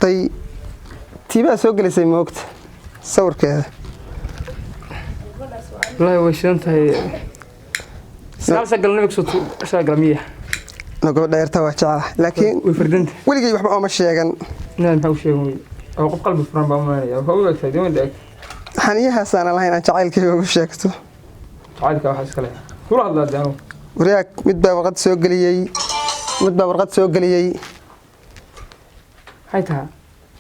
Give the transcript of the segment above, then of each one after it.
Day, tiibaa soo gelisay moogta sawirkeeda. Wallaahi way shidan tahay. 9 galnimo kusoo 9 galmiya. No, gabadha yarta waa jeclahay, laakiin way fardanta. Weligay waxba ooma sheegan. Inaad maxaa u sheegan wey oo qof qalbi furan baa umaanaya, waxaa u egtahay dee eg. Xaniyahaasaan lahayn aan jacaylkayga ugu sheegto. Jacaylka waxaa iska leh kula hadlaa dee anugu. Waryaag, mid baa warqad soo geliyey, mid baa warqad soo geliyey. Maxay tahay?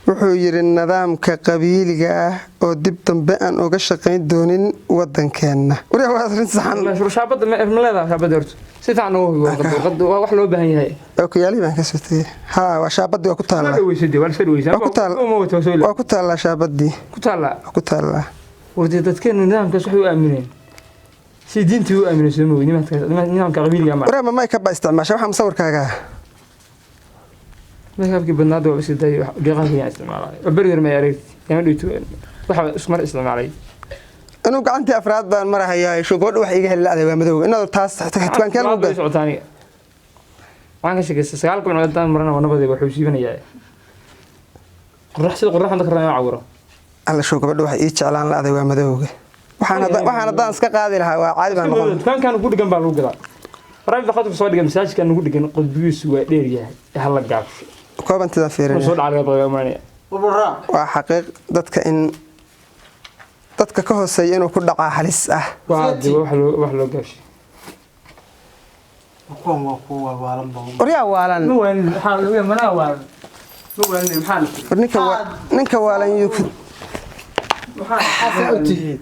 Wuxuu yidhi nidaamka qabiiliga ah oo dib dambe aan uga shaqayn doonin wadankeenna. Waryaag, waa arrin saxan. Shaabadda ma leedahay? Shaabadda horta si fiican ugu hubi warqadda. Warqadda waa wax loo baahan yahay. Okiyaalihii baan ka soo tegey. Haa, waa shaabadii, waa ku waa taallaa. Dhaweysay dee, waa la soo dhaweysay. Waa ku taal. Uma wato, waa soo Waa ku taallaa shaabadii. Ku taallaa. Waa ku taallaa. War dee dadkeena nidaamkaas waxay u aamineen si diintii u aamineen, soo mogi nidaamka qabiiliga ma. Waryaag, ma makeup baa isticmaasha? Waxaa musawirkaaga ah. Makeupkii badnaada waa iska daayay, wax dhiiqaha ayaan isticmaalay oo beri hore may aragti yama dhigto, waxa isku mar isticmaalay. Inuu gacantii afraad baan marahayaa. Shu gabadha wax iiga heli la'day waa madowga inaad taas dukaankee lagu Bay gad socotaa. Aniga waxaan ka sheekaystay 9 gabdhood haddaan marana waa nabadii, waxuu siibanayaa qorax, sida qoraxdan dadka rabaa cawiro. Alla, show gabadha wax ii jeclaan la'day waa madowga. Waxaan haddaan iska qaadi lahaa waa caadi baan noqon. Dukaankan ugu dhigan baa lagu gadaa. Private khadka soo dhigan, masaajidkan ugu dhigan, qudbigiisu waa dheer yahay, hala gaabsho. Koobantidan Inuu fiirinaya. Soo dhaca laga baqaya umaanaya. Waa xaqiiq, dadka in dadka ka hooseeya inuu ku dhacaa halis ah. Waa dee wax loo gaabshay. Kuwan waa kuwa waalwaalan ba. Waryaa, waalan. Ma waalin, maxaa lagu manaa waalan, ma waalin, maxaa la War ninka waalan yuu ku Maxaa u tihiin?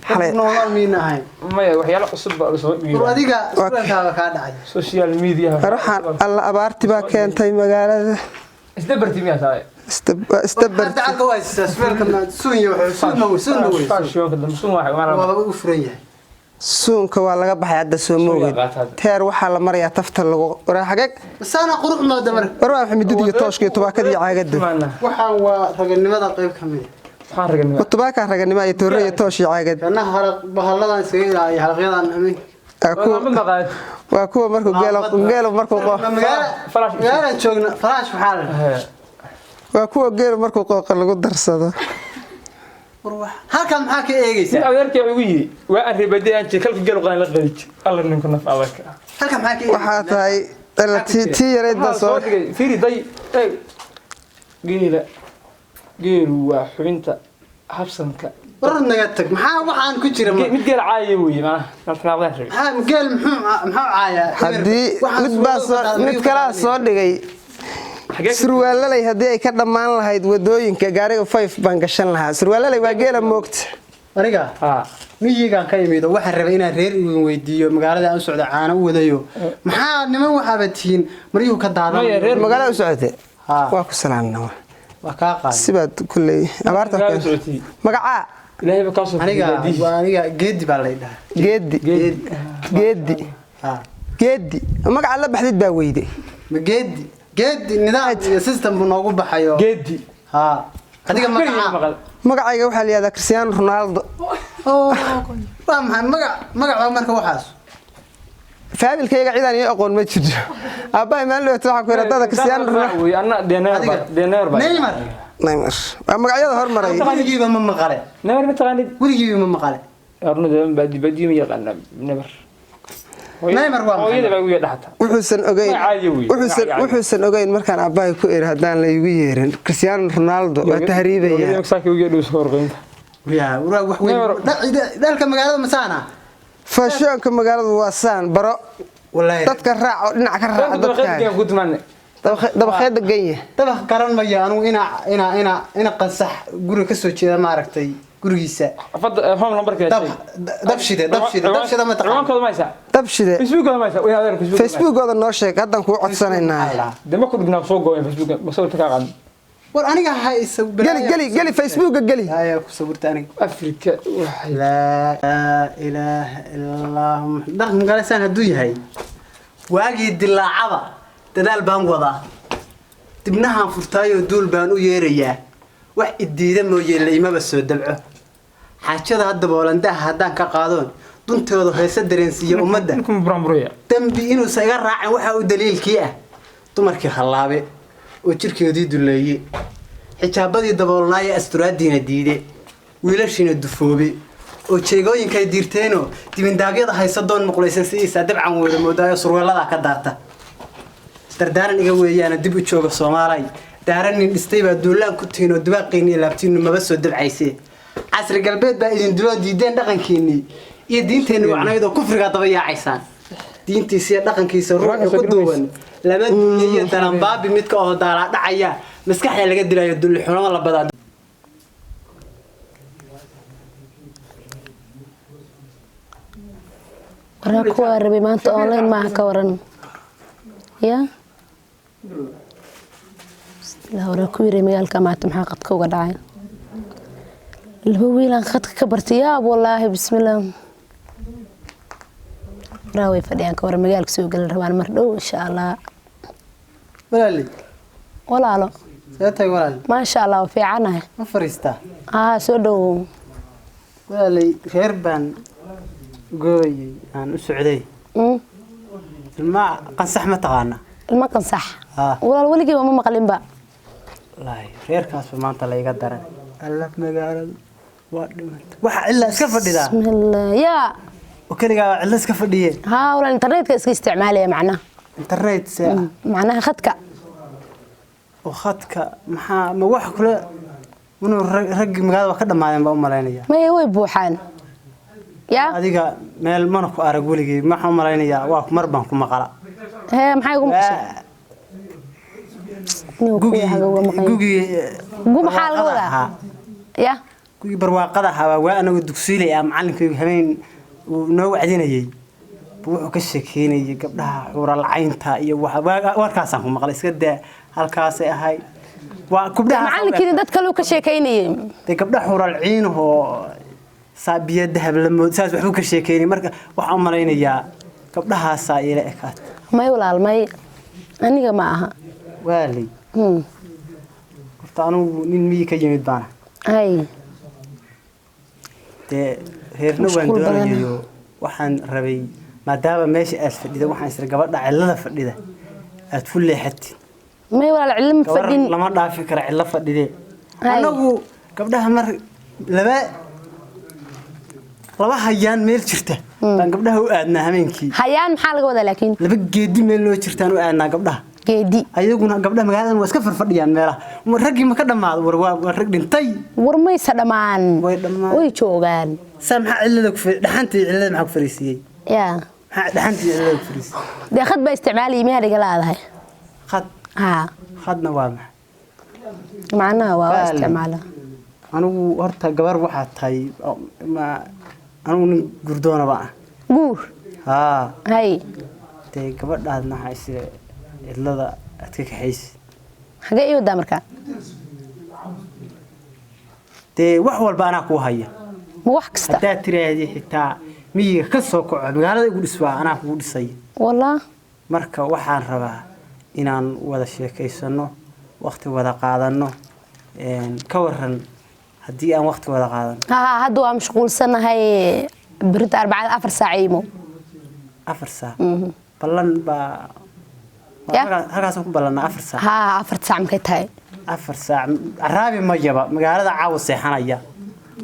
Xalay. Noolaal miina ahayn? Maya, waxyaalo cusub baa la soo War dhiibay. Adiga iskuulkaaba kaa dhacay. Social media. War waxaan alla abaarti baa keentay magaalada. Isda barti miyaa tahay? Isdabar. Hadda calka waa haysataa iskuulka ma suunya wuxuu suuna suuna wey. Fashionka dambe sun waxa Waa lagu furan yahay. Suunka waa laga baxay hadda, soo moogid. Teer waxaa la marayaa tafta lagu waraa xageeg. Masaana qurux mooda marka. War waa maxay midida iyo tooshka iyo tubaakada iyo caagadda? Waxaan waa raganimada qayb ka mid ah. Maxaa raganimo? Ma tubaakaa raganimo iyo toorre iyo toosh iyo caagad? Kana halaq bahalladan iskaga ilaaliya halaqyadan hameenka. Waa kuwa Ma maqaad. Waa kuwa markuu geelo markuu qo Magaala Falash. Magaalaan joogna, falaash waxaa la Waa kuwa geelo markuu qooqa lagu darsado. War wax halkan maxaa ka eegaysaa? Nin adeerkay wuxuu igu yidhi waa aan reebadii aan jiray kalka geel qaan la qadi jir alla ninku naf adag. Halkan maxaa ka eegaysaa? Waxaa tahay alla tii yarayd baa waxaa soo soo dhigay, fiiri, day, eeg, geela, geelu waa xubinta habsanka. War naga tag, maxaa waxaan ku jira Mid geela caaya weeye, macnaha nafnaaqdaa sheegay. Maxaa geel muxuu caayaa? Haddii mid baa soo mid kalaa soo dhigay. Xagee? Surwaalalay haddii ay ka dhammaan lahayd wadooyinka, gaariga five baan gashan lahaa. Surwaalalay waa geela moogta. Aniga ha miyigaan ka imid oo waxaan rabay inaan reer idin weydiiyo magaalada aan u socdo caano u wadayo. Maxaa niman waxaaba tihiin maryuhu ka daadan? Maya, reer Magaalada u socotay? Haa. Waa ku salaamna. Waa kaa qaaday. Sibaad kulley abaarta Magaalada u socotay. Magacaa? Ilaahay ba kaa soo Aniga waa aniga geedi baa lay dhahaa. Geedi. Geedi. Geedi. Haa. Geedi, magaca la baxdid baa weyde. Ma geedi geedi nidaam iyo system buu noogu baxayo. Geedi. Haa, adiga magaca? Maqal. Magacayga waxaa la yihahdaa Cristiano Ronaldo. Oo, waa maxay magac magac waa marka waxaas? Faamilkayga cidaan ii aqoon ma jirto. Aabbahay maalin dhawata waxaan ku yidhi haddada Cristiano Ronaldo. Wey anna deneer Adiga? Ba deneer ba. Neymar. Neymar waa magacyada hormaray. Weligiiba ma maqale. Neymar ma taqaanid? Weligiiba ma maqale. Arnada baadi baadi ma yaqaana Neymar. Neymar waa maxay? Hooyada baa ugu yeedha xataa. Wuxuusan ogeyn Magac caadi wey. Wuxuusan Magac caadi. Wuxuusan ogeyn markaan aabbahay ku iri haddaan la igu yeerin Cristiano Ronaldo waa tahriibaya. Saaka ugu yeedha soo horqeynta. Yaa waraa wax weyn. Neymar. Dhalka magaalada masaana. Fashionka magaaladu waa saan baro. Wallaahi. Dadka raac oo dhinac ka raaca Dabaqeed dadka. ku timaane. Dabaqeeda genya. Dabaq garan maya anugu ina qansax guriga ka soo jeeda maaragtay gurigiisa. Fadda home numberka. Dab dabshide dabshide dabshide ma taqaan? Ciwaankooda ma haysaa? Dabshide. Facebookkooda ma haysaa? Way adeer Facebook. Facebookooda noo sheeg, haddaan kuu codsanaynaa. De ma ku dhignaa soo gooyeen Facebook ma sawirta ka qaadan. War aniga ha isa. Geli, geli, geli Facebooka, geli. Haya ku sawirta aniga. Afrika waxay Laa ilaaha illa allah. Dhaqan magaalaysaan hadduu yahay waagii dilaacaba dadaal baan wadaa, dibnahaan furtaayoo duul baan u yeerayaa, wax idiida mooye la imaba soo dabco. Xaajada hadda boolandaha haddaan ka qaadoon duntooda heese dareensiiya ummadda. Ninku buranburaya. Dembi inuusan iga raacin waxaa u daliilkii ah dumarkii hallaabe. Oo jirkeedii duleeye, xijaabadii daboolnaayee asturaaddiina diide, wiilashiina dufoobe oo jeegooyinkay diirteenoo dibindaabyada haysa doon muqlaysan sidiisaa dabcan wada moodaayo surweelladaa ka daata. Dardaaran iga weeyaana dib u jooga Soomaalay. Daaranin dhistay baa duulaan ku tihiin oo dubaaqiinni iyo laabtiinnu maba soo dabcayse. Casri galbeed baa idin duloo diideen dhaqankiinnii iyo diinteenni wacnayd oo kufrigaa daba yaacaysaan. Diintiisa iyo dhaqankiisa ruuxu ku duuban lama dunya iyo dalanbaabi midka oo daalaa dhacaya, maskaxda laga dilayo, dulli xunama la badaa. Waraa kuwaa rabay maanta online maaha, ka waran ya? Bismillah, waraa ku yiray magaalka maanta maxaa qadka uga dhacay? Laba wiilaan khadka ka bartay, yaab wallaahi. Bismillah, waraa way fadhiyaan, ka waran? Magaalka soo geli rabaan mar dhow, insha Allah. Walaali. Walaalo. See tahay, walaali? Maasha Allah, waa fiicanahay. Ma fariistaa? Aa, soo dhowow. Walaalay, reer baan goobayay aan u socday. Ilma qansax ma taqaana? Ilma qansax? Haa. Walaal, weligiiba ma maqlinba. Wallaahi reerkaasba maanta layga daran. Alla, magaaladu waa dhimanta, waxa cilla iska fadhidaa. Bismillah yaa. Oo keligaa waa cilla iska fadhiye. Haa walaal, internetka iska isticmaalaya macnaha. Internet see ah? Macnaha khadka. Oo khadka maxaa ma wax kule inuu raggii magaalada waa ka dhammaadeen baa u malaynaya. Maya, way buuxaan ya. Adiga meel mana ku arag weligay, maxaa u malaynayaa waa mar baan ku maqala. Hee, maxay ugu maqashay? Inuu kuwii haga uga maqan yahay. Gugii. Gu maxaa laga wadaa? Ahaa. Ya. Gugii barwaaqada ahaa baa waa anagoo dugsiilay ah, macalinkaygu habeen uu noo wacdinayay buu wuxuu ka sheekeynayay gabdhaha xuuralcaynta iyo warkaasaan ku maqlay. Iska daa, halkaasay ahay waa gabdhaha. Macalinkiina dad kale uu ka sheekaynayay. Dee gabdha xuuralciinahoo saabiya dahab la mood saas waxbuu ka sheekeynay. Marka waxaan u malaynayaa gabdhahaasaa ila ekaata. May walaal, may, aniga ma aha. Waalay, horta anugu nin miyi ka yimid baana. Hay. Dee reerna waan Mashquul badan. doonayayo waxaan rabay maadaama meesha aad fadhida, waxaan isla gabadha cillada fadhida aad ku leexatid. May walaal, cilmi Gabar fadhin. lama dhaafi kara cillo fadhidee. Hay. Anagu gabdhaha mar laba laba hayaan meel jirta baan gabdhaha u aadnaa habeenkii. Hayaan maxaa laga wadaa laakiin? Laba geedi meel loo jirtaan u aadnaa gabdhaha. Geedi. Ayaguna gabdhaha magaaladan waa iska farfadhiyaan meelaha. Raggii ma ka dhammaado? War waa rag dhintay. War maysa dhammaan. Way dhammaan. Way joogaan. Saa maxaa cillada ku dhaxantii cillada maxaa ku fariisiiyey? Ya. Maxaa dhaxantii cillada ku fariisiiyey? Dee khad baa isticmaalayay, miyaa dhiga laadahay? Khad? Haa. Khadna waa maxay? Macnaha waa Baali. isticmaala. Anigu horta gabar waxaa tahay ma anigu nin gurdoona baan ah. Guur? Haa. Hay. Dee gabadhaadna waxaa isle cidlada aad ka kaxaysi. Xagee ii wadaa markaa? Dee wax walba anaa kuu haya. Ma wax kasta? Haddaad tiraahdi xitaa miyiga ka soo kaco, magaalada igu dhisbaa, anaa kugu dhisay. Wallah. Marka waxaan rabaa inaan wada sheekaysano, waqti wada qaadano. Ka waran haddii aan waqti wada qaadano? Haa, hadda waa mashquulsanahay. Berita Arbacada 4 saac imo. 4 saac ballan baa Ya. Halkaasaan ku ballannaa 4 saac. Haa, 4 saac markay tahay. 4 saac caraabi mayaba, magaalada caawa seexanaya.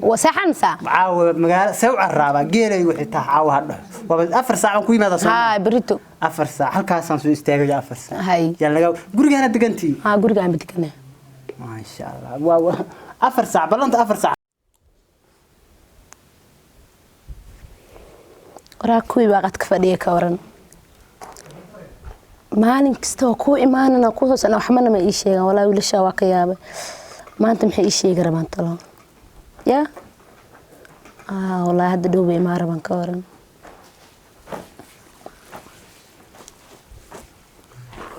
Waa seexanaysaa? Caawa magaala see u caraabaa? Geelaygu xitaa caawa ha dhaxo. Waaba 4 saac baan ku yimaada soo. Haa, berito. 4 saac halkaasaan soo istaagaya, 4 saac. Hay. Yaan laga gurigaana degantii. Haa, gurigaan ba deganaa. Maasha Allah, waa 4 saac ballanta, 4 saac. Waraa kuwii baa qadka fadhiya, ka waran? Maalin kasta waa kuu imaanana ku hoosana, waxbana ma ii sheegan. Walaa wiilashaa waa ka yaabay. Maanta maxay ii sheegi rabaan talo ya? Walaa hadda dhow bay imaan rabaan, ka waran?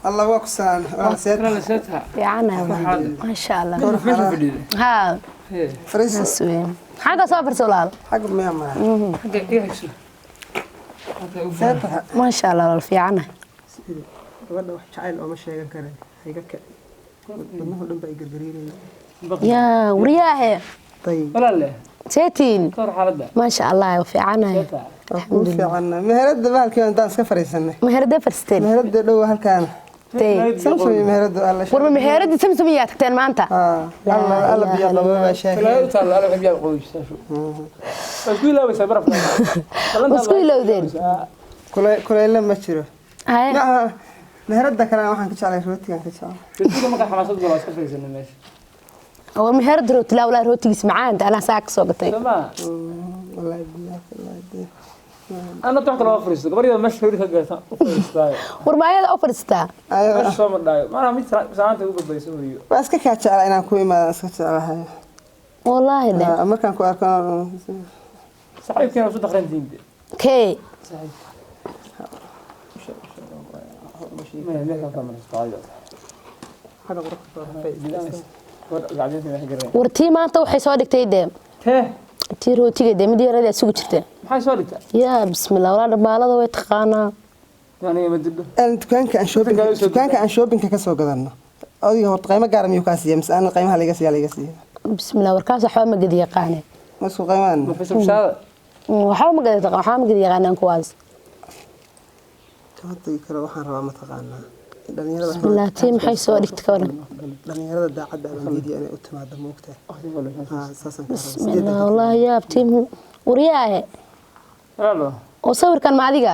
Allah, waa ku salaan. Waa seet. Fiicanahay walaal, maasha Allah. Meesha fadhiida. Haa. Fariiso. Saas weeye. Xagga soo farso walaal. Xagga miyaa mara? Xagga iga xigso. Seet tahay? Maasha Allah walaal, fiicanahay. Gabadha wax jacayl ooma sheegan kare, hayga kici, wadnahu dhan baa i gargariiraya. Yaa waryaahe. Ayib. Walaalle. Seetiin. Ka war xaaladda? Maasha Allah, waa fiicanahay. Waa kuu fiicanna. Meherada bahalkii intaan iska fariisanay. Meherada farsteen? Meherada dhow halkaana. Samsam iyo meheradu alla. Warba meherada Samsam iyaa tagteen maanta? Alla alla biyo qababa shaahi. Talaado taala ala biyaa qoysa. Waa isku ilaabaysaa barafka. Isku ilowdeen. Kulayl ma jiro. Haye. Maaha, meherada kalena waxaan ka jeclay rootigan ka jeclay. Rootiga markaa xamaasad galo iska fadhiisanay meesha. War meherada rooti laa walaa rootigiis macaan anaa saa ka soo gatay. Soo ma? Wallaahi billahi wallaahi billahi. Ana wax kale waa fadhiisto. Gabar yar meesha rooti ka gaarta u fadhiistaa. War ma ayada u fadhiistaa? Ayada. Meesha soo madhaayo. Maana mid saanta ugu badbayso weeyo. Waa iska kaa jeclaa inaan ku imaado, iska jeclahay. Wallaahi de. Markaan ku arko Saaxiibkeena isu dhaqantiin. Kee? Xagga quruxda badan. War tii maanta waxay soo dhigtay dee. Tee? Tii rootiga dee mid yarada isugu jirta. Maxay soo dhigtaa? Yaa bismillah walaa dhabaalada way taqaanaa. Aniga ma dibdo. Dukaanka aan shopping, dukaanka aan shoppingka ka soo gadano. Adiga horta qiimo gaar miyuu kaa siiya mise aan qiimaha laga siiya laga siiya? Bismillah warkaas waxba ma gadi yaqaane. Ma isku qiimaan? Ma fisabshaada? Waxba ma gadi taqaan, waxba ma gadi yaqaanaan kuwaas. Hadda kale waxaan rabaa ma taqaanaa. Dhalinyarada Bismillah tii maxay soo dhigtay ka waran? Dhalinyarada daacadda aan diidiya inay u timaado moogtahay. Saasan ka rabaa. Bismillah wallahi yaab tii waryaahe. Walaalo. Oo sawirkan ma adiga?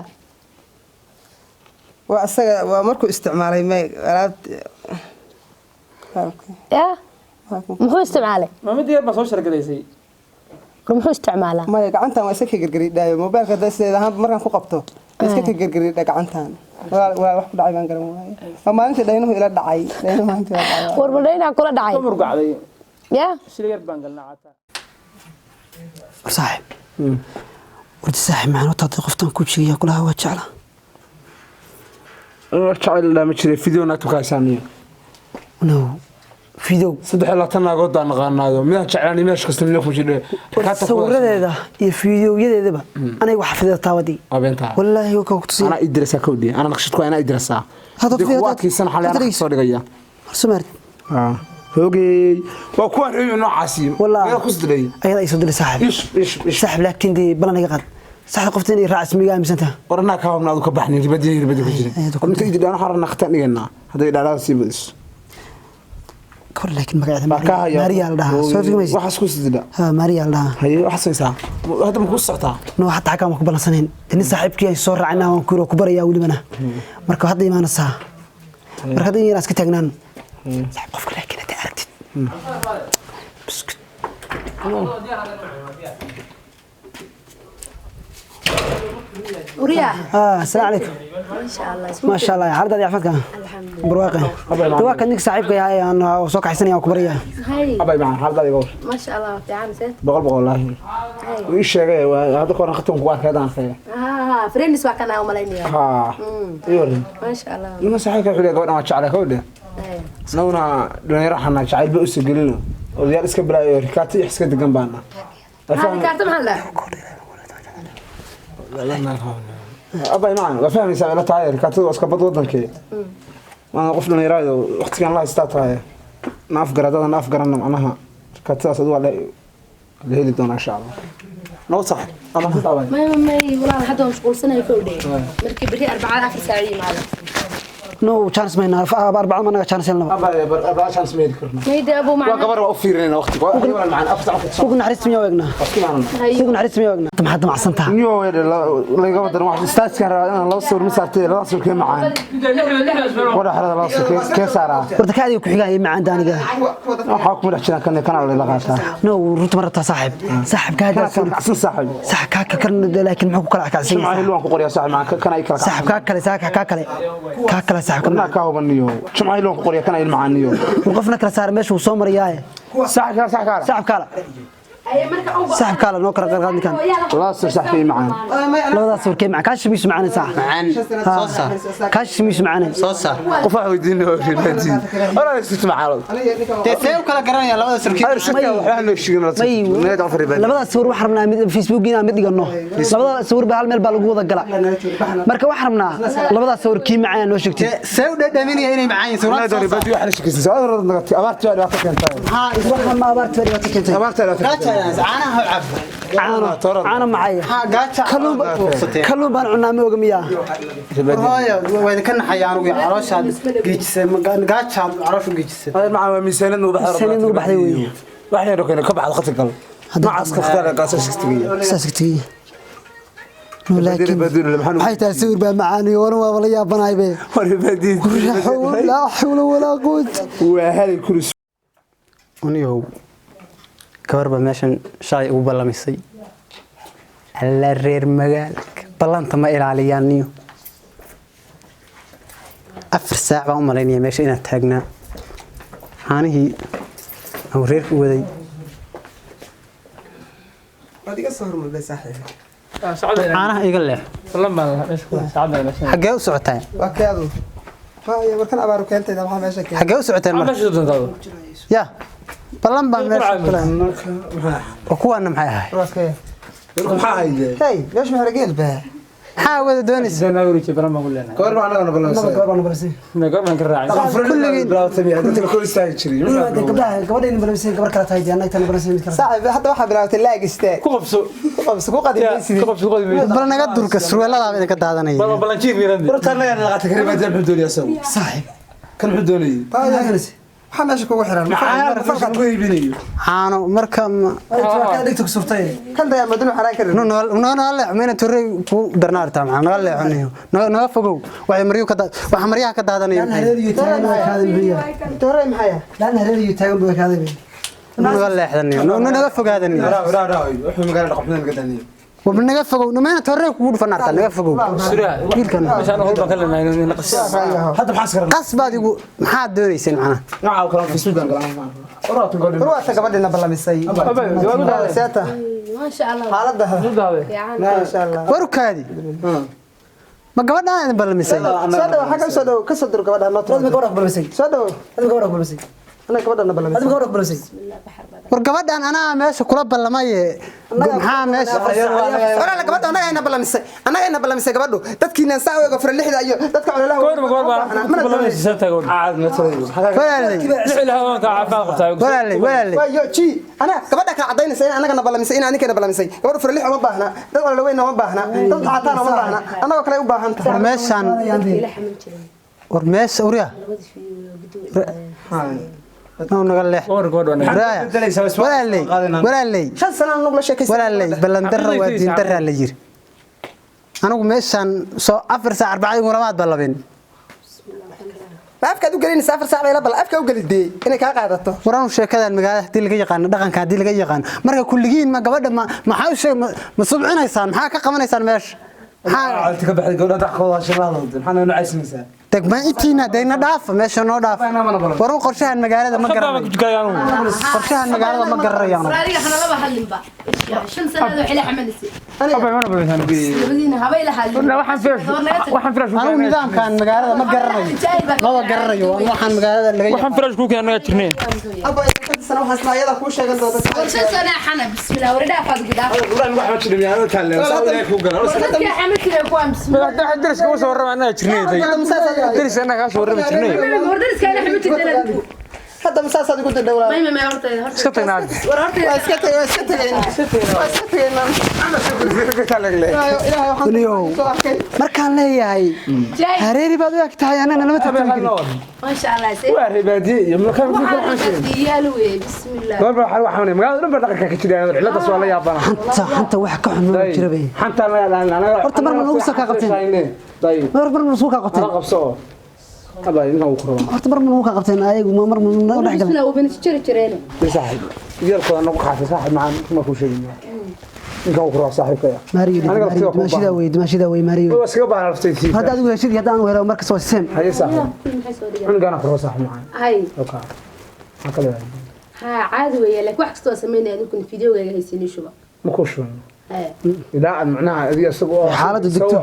Waa asaga, waa markuu isticmaalay may alaabta. Yaa? Muxuu isticmaalay? Ma mid yar baa soo shargadaysay. War muxuu isticmaalaa? Maya gacantan waa iska ka gargaridhaayo mobaylka hadda sideed ahaan markaan ku qabto iska ka gargaridha gacantan. Walaal wax ku dhacay baan garan waayay. Waa maalintii dhaynuhu ila dhacay. Dhaynuhu maalintii ila dhacay. War ma dhaynaa kula dhacay? Ka murgacday. Yaa? Shil yar baan galnaa cataa. War saaxiib. Wardi saaxiib maxaan u taatay qoftan ku jigaya kulaha waa jeclaa. Jacayl lama jiray video naagtu ka haysaaniyo. No. Video. 23 naagood baan naqaanaayo. Midaan jeclaan meesha kasta midna ku jidhe. Sawiradeeda iyo fiidiyoyadeedaba aniga wax xafidada taawadii. Abeenta. Wallaahi waa ku tusay. Ana idrasa kowdi. Ana naqshad ku ana idrasa. Hadda Dib ku adkaysan xalay ana soo dhigaya. Sumaar. Hoogay. Waa kuwa reeyo noocaasi. Wallaahi. Ku sidlay. Ayada ay soo dilay saaxiib. Ish ish ish. Saaxiib laakiin dee balan iga qaad. Saaxiib qofta inay raacis miga aaminsantaha. Warna ka hubna adu ka baxnay ribadii ribadii ku jiray. Inta idin dhaan xarna khatan dhiganaa. Haday dhaadada sii badiso. Kor laakiin magaceeda Maria la dhahaa. Soo figmaysid. Waxa isku sidida. Ha Maria la dhahaa. Haye waxa saysaa. Hadda ma ku socotaa? No hatta xagaa ma ku balansanayn. Nin saaxiibkii ay soo raacnaa waan ku barayaa welibana. Marka hadda imaanaysaa. Marka hadda inaan iska taagnaan. Saaxiib qofka laakiin hadda aragtid. Biskut. Uriya. السلام عليكم. ما شاء الله. ما شاء الله عرض عفاك. برواقه. دواك انك صاحبك يا انا سoo kaxaysanaya ku baraya. Hay. Abay macaan xaalada iga war. ما شاء الله fiican se. Boqol boqol wallaahi. Ii sheegay waa hadda koran khatam ku arkay hadaan arkay. Ha friends waa kana u malaynaya. Ha. Ii warin. ما شاء الله. Nima saaxiibka wuxuu leeyahay gabadhan waa jeclay kowdhe. Nawna dhalinyaro xanaa jacayl ba u soo gelino. Odayaal iska bilaayo rikaati iyo iska degan baana. Ha rikaati maxaa la? Abay macaan waa fahmaysaa ila tahay rikaatadu waa iska bad wadankee. Maana qof dhalinyaro waqtigan la haystaa tahay. Naaf garadada naaf garanna macnaha rikaatadaas adigu waa la heli doonaa insha Allah. Noo sax. Allah ku taabay. May walaal hadda waan mashquulsanahay kowdhe. Markii beri 4 saac yimaado. No chance mayna arbaca ma naga chance helnaba. Abay arbaca chance ma heli karno. Mayda abu macaan. Waa gabar waa u fiirinayna waqtiga. Waa walaal macaan 4 saac. Ugu naxariis miyaa weegnaa. Waqti macaan. Ugu naxariis miyaa weegnaa. Maxaad damacsantahay? Niyo laga wadan wax istaaskan rabaa inaan laba sawir ma saartay laba sawir kee macaan. Wada xerada laba sawir kee saaraa. Warta ka adiga ku xigaa iyo macaan daaniga. Waxa ku madax jiraan kan kana la qaataa. No runta ma rabtaa saaxiib. Saaxiib ka hada sawir kacsan saaxiib. Saaxiib ka kan laakiin muxuu ku kala kacsan yahay? Jimcaha waan ku qoriyaa saaxiib macaan kan ay kala kacsan. Saaxiib ka kale saaxiib ka kale. Ka kale saaxiib kan ka hubaniyo. Jimcaha waan ku qoriyaa kan ay macaaniyo. Qofna kala saar meesha uu soo marayay. Saaxiib saaxiib saaxiib kala. Saaxiib kala noo kala qaad ninkan. Laba sawir saaxiib macaan. Labadaas sawir kee macaan kaashimiis macaan saax. Macaan. Soo saar. Kaashimiis macaan. Soo saar. Qof wax weydiin oo ribaati. Wala isku macaan. Tee see u kala garanaya labada sawir kee. Shirka wax noo sheegin la afar ribaati. Labadaas sawir waxaan rabnaa mid Facebook inaan mid dhigano. Labada sawir baa hal meel baa lagu wada gala. Marka waxaan rabnaa labadaas sawir kee macaan noo sheegtay. See u dhadhaminaya inay macaan yihiin sawirada. Ribaati wax la sheegaysa. Sawirada abaarta dhibaato keentay. Ha, waxaan ma abaarta dhibaato keentay. Abaarta dhibaato. Caanaha cab. Caano macaya. Maxaa gaaja Kalluun baan cunaa ma oga miyaa? Hooyo, waa idinka naxaya anigu calooshaad geejisay, gaajaad caloosha geejisay. Adeer macaan waa miisaaniyad nugu baxday. Miisaaniyad nugu baxday weeye. Wax yar oo kale ka baxdo khadka gal. Macaska khadka qaasas istigiya. Saas ka tegey. No, laakiin maxay tahay sawir baa macaan iyo waran waaba la yaabanahay be. Laa xawla walaa quwata. Waa hali kuris. Uniyow, gabar baa meeshan shalay ugu ballamisay. Alla reer magaalka ballanta ma ilaaliyaan niyo. 4 saac baan u malaynaya meesha inaan taagnaa. Caanihii aan reerka u waday. Waad iga soo hormarday saaxiib. Caanaha iga leex. Xaggee u socotaan? Waa keedu. Haya, warkan abaaru keentayda maxaa meesha keenay? Xaggee u socoteen marka? Ya ballan baan meesha kula. Oo kuwaana maxay ahay? Waa kee? Maxaa hayay? Hey, meesha maxaa geel baa? Maxaa wada doonaysa? Gabar baa anaga ballansan. Gabar baan ballansan. Kulligii bilaawtay dadka kor istaagi jiray. Gabdhaha gabadhayna ballansan gabar kale tahay annaga tan ballansan mid kale. Saaxiib, hadda waxaa bilaawtay laag istaag. Ku qabso. Ku qabso, ku qadimaysid. Bal naga durka surweeladaaba idinka daadanaya. Warta anaga laqata kareeb hadda muxuu doonaya asagu? Saaxiib. Kan muxuu doonayay? Maxaa meesha kugu xiran? Farqa ku iibinayo. Caano marka Waa dhigta ku surtay. Kan dayaa madinu xaraan karin. Naga leexo mayna torrey ku darnaa artaa maxaa naga leexonayo. Naga fogow. Waxay maryo ka waxa maryaha ka daadanaya. Laan hareeriyo taagan buu kaaday biyo. Torrey maxay ah? Laan hareeriyo taagan buu kaaday biyo. Naga leexdanayo. Naga fogaadanayo. Raa wuxuu magaalada dhaqan ka daaniyo. Wab naga fogow. Mayna torrey kugu dhufan artaa naga fogow. Wiilkan. Hadda maxaa iska Qas baad igu maxaad doonayseen macnaha? Nooca kale Facebook aan galaan. Waraatan gordhin. War waa ta gabadhina ballamisay. Seeta. Maasha Allah. Xaaladda. Maasha Allah. Warukaadi. Ma gabadhaan idin ballamisay? Soo dhawo, xagga soo dhawo, ka soo dur gabadha noo Adiga gabadha ku ballansan. Soo dhawo. Adiga gabadha ku ballansan. Anaga gabadhana ballamisay. Adiga gabadha ku ballansan. War gabadhaan anaa meesha kula ballamaye. Maxaa meesha? Walaal gabadha anaga ayna ballamisay. Anaga ayna ballamisay gabadhu. Dadkiina saa uga fura lixda iyo dadka ololaha. Caad ma tahay. Walaalay. Walaalay, walaalay. Waayo ji ana gabadha kala cadaynaysa in anaga na ballamisay in aniga na ballamisay. Gabadhu fura lix uma baahna. Dad olole weyn uma baahna. Dad cataan uma baahna. Anagoo kale u baahan tahay. War meeshaan war meesha uriya. Noo naga leex. Walaalay, walaalay. 5 sano aan nugula sheekaysan. Walaalay, ballandarra waa diindarraa la yiri. Anigu meeshaan soo 4 saac 4 guramaad ballabin. Ma afkaad u gelinaysaa 4 saac bay la bal afka u gelidee inay kaa qaadato. Waranu sheekadan magaalada hadii laga yaqaan dhaqanka hadii laga yaqaan marka kulligiin ma gabadha ma maxaa u sheeg ma subcinaysaan maxaa ka qabanaysaan meesha? Maxaa Caalti ka baxday gabadha dhaqkooda shaqada maxaa noo caysinaysaa? Degma intiina deyna dhaaf meesha noo dhaaf. Warun qorshahan magaalada ma garanayo. Qorshahan magaalada ma garanayo. Adiga xana laba hadlinba. 5 sano waxay la xamalisay. Labadiina habay la hadlin. Anigu nidaamkan magaalada ma garanayo. Maba garanayo waxaan magaalada laga yaqaan. Abba inta sano waxaan isla ayada kuu sheegan doonta. 5 sano xana bismillah war dhaaf aad gudaa. Gabadhan wax ma jirin yaa taale. Saa ilaahay ku gala. Dadka xamalkiina ku am bismillah. War dariska la xamal jirtay. Hadda masaasaad igu dildhowlaa. May horta horta. Iska tagnaa. War horta Waa iska tagay, waa iska tagay. Waa iska tagay. Ilaahay waxaan soo arkay. Markaan leeyahay hareeri baad u eg tahay anana lama tartami karin. Maasha Allah. Waa reebaadiye iyo markaa ku xanshin. Diyaal weey bismillah. Gabar baa waxa xanuunay magaalada dhan baa dhaqanka ka jiray ciladaas waa la yaabana. Xanta wax ka xun ma jira bay. Xanta la anaga. Horta mar ma lagu soo kaa qabteen. Dayib. Mar ma lagu kaa qabteen. Ana qabso. Abaa ninkan uu ku rabaa. Horta mar ma lagu kaa qabteen ayagu mar ma dhex galeen. Bismillah wabina jiri jireen. Saaxiib. Yeelkooda nagu qaatay saaxiib macaan ma ku sheegin. Ninkan uu ku rabaa saaxiibkaya. Maariyo dimaashida wey dimaashida wey Maariyo. Waa iskaga baahan laftaysiisa. Hadda adigu heshid hadda aan helo markas waa same. Haye saaxiib. Cunugan ku rabaa saaxiib macaan. Hay. Okay. Ma kale. Ha caadi weey laakiin wax kasta oo sameynaya adinku fiidiyoga haysiin shuba. Ma ku shuban. Ilaa aad macnaha adiga isagoo xaaladda degto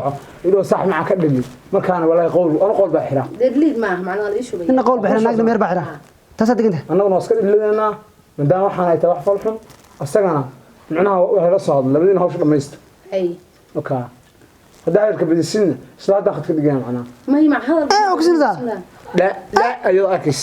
inuu sax macaan ka dhimi markaana walaahi qowl ana qowl baa xira Deadlead ma aha macnaha la ii shubay. Inna qowl baa xira naagna meer baa xira. Taasaa deganta. Annaguna waa iska dhilidanaa maadaama waxaan ay tahay wax fal xun asagana macnaha waxay la soo hadla labadiina hawsha dhamaysta. Hay. Okay. Hadda hadalka badisinna isla hadda khadka dhigaya macnaha. Ma hi mac hadal. Eh ogsinta. La la ayuu arkis.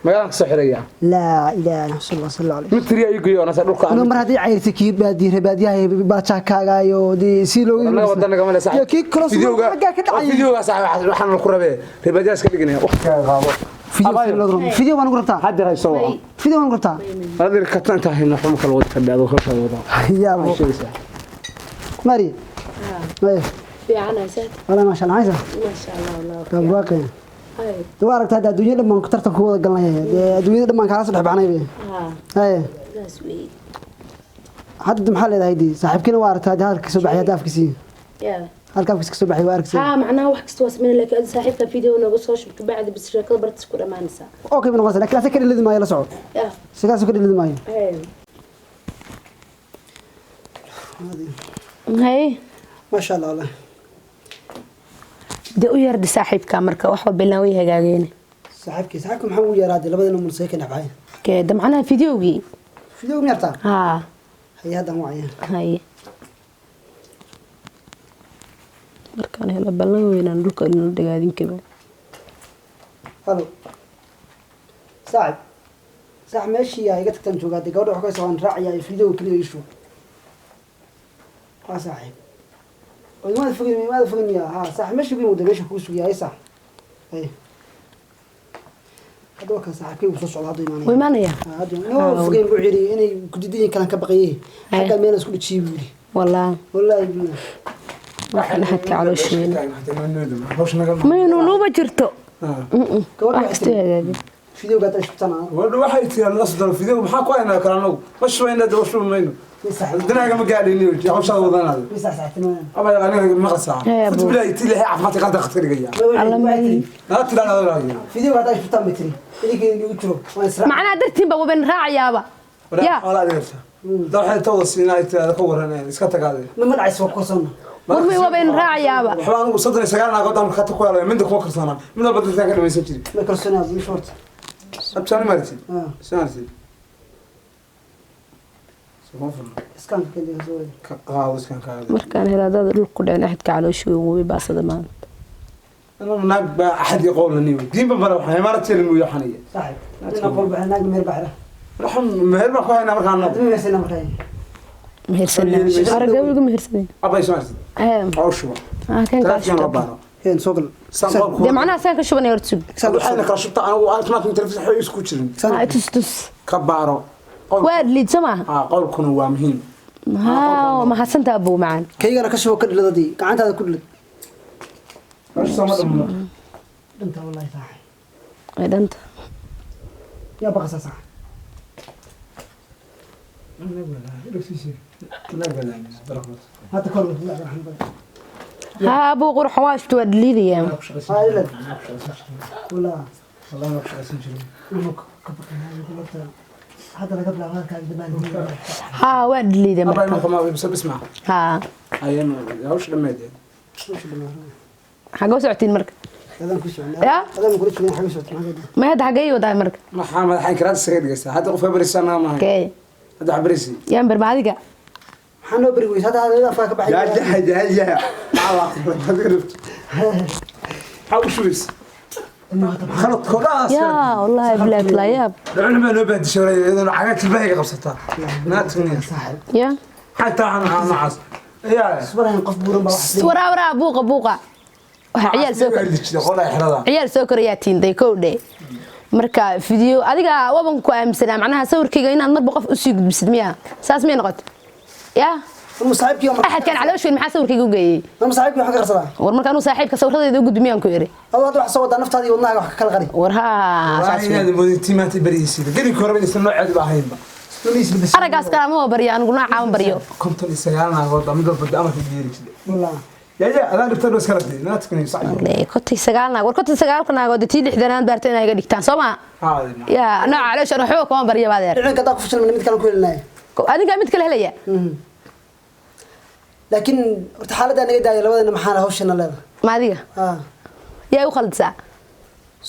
Magaalaan kasoo xiraya. Laa ilaaha illa allah, sal allah. Mid tiriya ii geeyo anasa dhulka. Anuu mar haddii cayrtay kii baadiye baadiyaha baajaakaaga iyo dee si loogu Annaga wadanaga ma le saaxiib. Iyo kii kaloo Fideoga- xaggaa ka dhacay. Fideoga saaxiib waxaan ku rabee. Reebaadiyaha iska dhiganaya. Waqtigaaga qaado. Fideo baan ugu rabtaa. Hadda hayso waa. Fideo baan ugu rabtaa. Adeer ka inta hayno xuma kala wada fadhiya adoo hawshaada wada. Yaa bo. Sheegaysaa. Mari. Mari. Fiicanaysaa. Wala ma sha Allah haysa. Maasha Allah wallah. Tabaaqay. Hay. Dee waa aragtaa hadda adduunyada dhan baan ku tartan ku wada galnay. Dee adduunyada dhan baan kala soo dhex baxnay be. Haa. Haye. Saas weeye. Hadda maxaa leedahay dee saaxiibkiina waa aragtaa hadda hadalka soo baxay hadda afkiisii. Yaa. Halka afkiisa ka soo baxay waa arkaysaa. Haa, macnaha wax kasta waa sameyn laakiin adiga saaxiibka video nooga soo shub kabacdi bis sheekada bartiis ku dhamaanaysaa. Okay bay noqonaysaa laakiin asaga ka dhilidi maayo la soco. Yaa. Sigaas ka dhilidi maayo. Hay. Hay. Ma sha Allah wallah. Dee u yardi saaxiibka marka wax walba ilaan way hagaageen. Saaxiibkii saaxiibka maxaa ugu yaraaday labadana mulsay ka dhacay. Kee da macnaha videogii. Fideo ma yartaa? Haa. Haye haddan wacaya. Hay. Markaan helo ballan weynaan dhulka inala dhagaadinkaba. Halo. Saaxiib. Saaxiib meeshii yaa iga tagtaan joogaa dee gabadha wax ka soo raacayaa fideo kaliya ii shuub. Waa saaxiib. Imaada fogin imaada fogin miyaa haa saaxiib meeshii ugu yimid meesha kugu sugayaa saaxiib. Haye. Hadda waa kan saaxiibkay uu soo socda hadda imaanaya. Wuu imaanaya? Haa, hadda imaanaya. Nin fogeyn buu yidhi inay kudidayin kalan ka baqayay. Xagga meel isku dhijiyay buu yidhi. Wallah. Wallaahi billah. Waxaan axadka caloosha weyn. Hawsha naga Maynu nuuba jirto. Gabadha Wax kasta way hagaageen. Fideoga hadda shubtana. Gabadhu waxay tiri la soo fideo maxaa ku haynaa kala anagu ma shubayna daba shubi mayno. Dinaaga ma gaadhin hawshaada wadanaada. Saaxiibtinimo. Aba aniga ma qasaa. Hee, Fut abu. bilaa tii lehay caafimaadka qalda khatar dhigaya. Alla may. Naa tiraa la Fideoga hadda shubtaan bay tiri. Idinka igu jiro. Waan israa. Macnaha dartiin baa waban raacayaaba. Yaa. Wala adeerta. Da waxay tawada siinaa ay tiraa ka waran iska tagaade. Ma dhacayso waa kalsoona. War may waban raacayaaba. Waxba anigu 39 naagood aan ka ku helay midda kuma kalsoonaa. Mid walba dadka ka dhamaysan jiray. Ma kalsoonaa ii short. Abtaani marti. Ah. Saansi. Soo furna. Iskaan ka dhigo soo. Ka qaado iskaan kaada. Markaan helo dad dhulka ku dhaceen axadka caloosha weyn way baasada maanta. Ana naag baa axad qoolani. Diinba bara waxay imaartii inuu yaxaniya. Saaxiib. Ina qol baxay naag meer baxra. Waxaan meher baan ku haynaa markaan Hadda ma meesna markay. Mehersanaa. Aragga mehersanaa. Abay soo marti. Ee. Hawshu. Ah, kan ka Telefoon shubta. baaro. Keen soo gal. Dee macnaha saan ka shubanaya horta sug. Waxayna kala shubta anigu caafimaadka telefishin waxay isku jirin. Ah, tus tus. Ka baaro. Waa liid soo maaha. Ah, qolkuna waa muhiim. Haa, mahadsantaa buu macaan. Kaygana ka shubo ka dhiladii. Gacantaada ku dhilad. Hawshu ma dhammo. Dhinta wallahi saaxiib. Way dhanta. Yaa baqasa saaxiib. Hadda kor Haa, buu qurxan waa shubta waa liidayaa. Haa, ilad. Wallah. والله ما بشقيسن jirin. Ka baqay. Hadda laga bilaabo halkaaga dhammaan. Haa, waa liiday Abay marka. marka ma bas bisma. Haa. Ayaan hawshu dhameeyay. Xagee u socotiin marka? Adaan ku soconaa. Yaa? Adaan kula soconaa xagee socotiin xagee. Ma hadda xagee wadaa marka? Maxaa madaxan karaad isaga dhigaysaa? Hadda qofka barisan ma ahay. Kee? Hadda wax barisi. Yaan bar maadiga. Maxaa noo bari weysa hadda hadda afka ka baxay. Ya ya ya ya. Allah. Hawshu is. خلط كوراس. Yaa, wallahi bilaad la yaab. العلماء لو بعد شوي إذا عقلت الباقي قبصتها. ما تغني. Yaa. حتى أنا معص. يا Subarahan qof buuran baa wax. Waraa waraa buuqa buuqa. Waxa ciyaal soo kor. Ciyaal soo korayaa tiinday kow dhe. Marka video adiga waban ku aaminsanaa macnaha sawirkayga inaad marba qof u sii gudbisid miyaa? Saas miyay noqotay? Yaa. Ma saaxiibkii ma Axadkan caloosha weyn maxaa sawirkayga u geeyey? ma saaxiibkii wax ka qarsadaa. War marka anuu saaxiibka sawirradayda u gudbi miyaan ku yiri? Adoo hadda wax soo wadaa naftaada iyo wadnahaaga wax ka kala qari. War haa, saas والله weyn. إن مدينتي ما تبريسي قلي كورة بس النوع عاد باهين Araggaas kale ama baryo anigu noocaa ma baryo. كنت لسه وضع مدة بدي أمر في ديرك Wallah. يا يا أنا دكتور بس كرتي لا تكوني صعب 59 naag war 59 naagood tii lixdanaad baartay inay iga dhigtaan soo ma? هذا Yaa, nooca caloosha ana waxba kuma baryo baad Ciidanka haddaa ku fashilmana mid kale ku helinaya. Adiga mid kale helaya. Laakiin horta xaaladda naga daaya labadana maxaa hawshana leedahay. Ma adiga? Ah. Yaa u khaldisaa?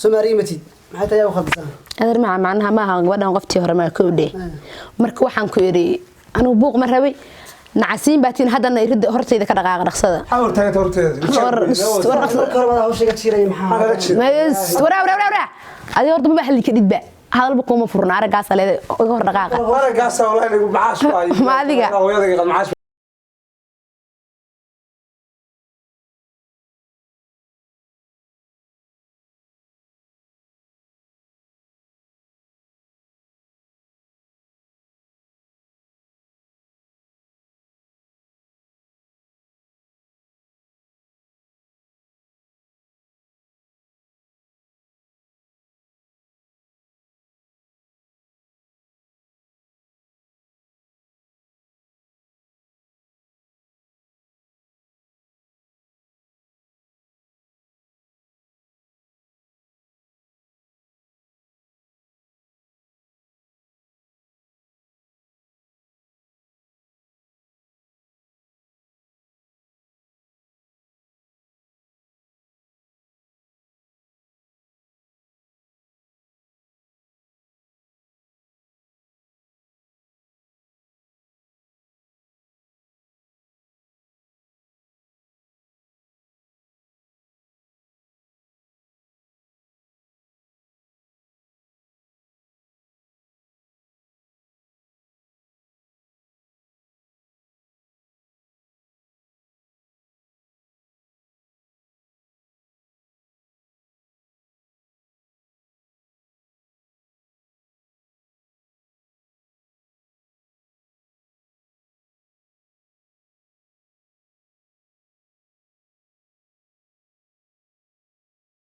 Soomaaliya matid. Maxay tahay u khaldisaa? Adeer maca macnaha maaha gabadhan qoftii hore maa kow dhe. Marka waxaan ku yidhi anigu buuq ma rabay. Nacasiin baa tiin haddana iridda hortayda ka dhaqaaqa dhaqsada. حاول تاجت War war Marka hore wada hawsha iga jiiraya maxaa. Waraa waraa waraa. Adiga horta ma hadli kadidba. Hadalba kuma furna, araggaasa leedahay, iga hor dhaqaaqa. Araggaasa wallahi lagu macaash ku hayo. Ma adiga? Hooyada macaash.